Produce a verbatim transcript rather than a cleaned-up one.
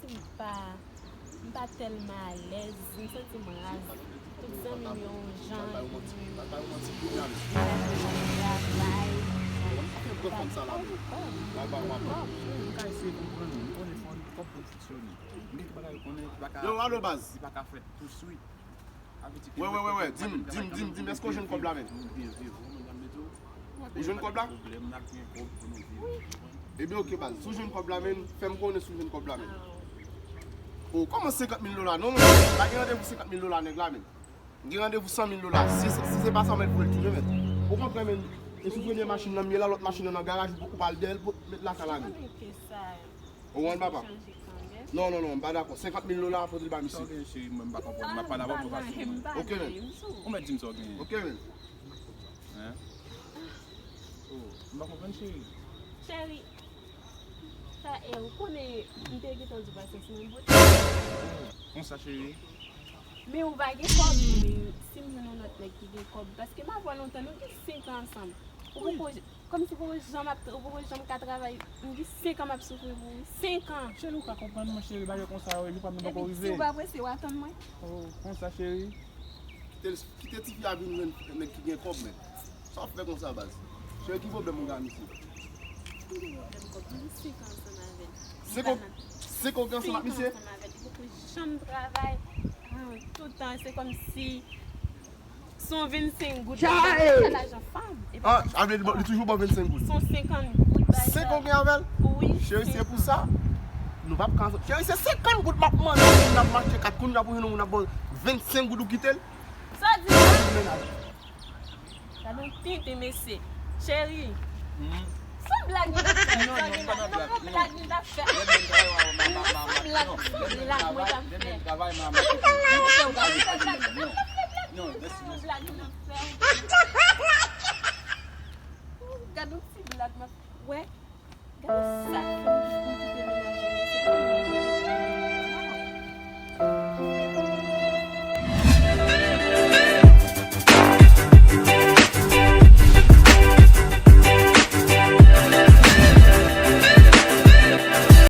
M pa, m pa tèlman alèz, m santi m raz. Tout zanmi m yo yon jan, travay. Yo, alo baz. Wè, wè, wè, wè. Di m, di m, di m, di m, èske w jwenn kòb la menm? Ou jwenn kòb la? Ebyen, oke, baz. Si w jwenn kòb la menm, fè m konnen si w jwenn kòb la menm. O, kòman senkant mil dola? Non, non, non. Pa gen randevou senkant mil dola, nèg la menm. M gen randevou san mil dola. Si, si se pa sa, mwen voye l tounen, menm. Ou konprann, menm? E sou premye machin nan m ye la, lòt machin nan nan garaj, ou pral dèyè l pou met lakay la menm. Ou konprann, papa? Non, non, non, m pa dakò. Senkant mil dola, fòk li ba misye. Ok, menm. Ou mèt di m sa w genyen. Ok, menm. Hein? Oh, m pa konprann, cheri. Cheri, sa e, ou konnen m te gentan di w pasyans mwen bout. Konsa, cheri. Men ou pa gen kòb, men si m jwenn yon lòt nèg ki gen kòb, paske m avè w lontan, nou gen senk an ansanm. Ou poko, kòmsi poko janm ap, ou poko janm ka travay, m gen senk an m ap soufri pou ou, senk an. Cheri, ou ka konprann mwen, cheri, bagay konsa yo, jou pa m nan poko rive. Epi si w pa prese, w a tann mwen. Oh, konsa, cheri. Kite, kite tifi a vin jwenn nèg ki gen kòb, men. Sa w ap fè konsa, baz? Cheri, ki pwoblèm ou gen ak misye? M gen pwoblèm kòb, m gen senk an ansanm avè l. Senk an? Senk an w gen ansanm ak misye? Li poko janm travay. Tout tan, se kòmsi se yon vennsenk goud. Li pa lajan fanm. Ah, sa vle di li toujou ba w vennsenk goud? Se yon senkant goud. Senk an w gen avè l? Wi. Cheri, se pou sa. Nou p ap ka. Cheri, se senkant goud m ap mande moun nan mache kat kounye a pou jwenn yon moun ap ba w vennsenk goud ou kite l? Sa w di la? Gade yon tenten mesye. Cheri. Se yon blag li t ap fè. Non, non, se pa yon blag. Non, se yon blag li t ap fè. Non, se yon blag, se yon blag mwen t ap fè. Non, se yon blag li t ap fè.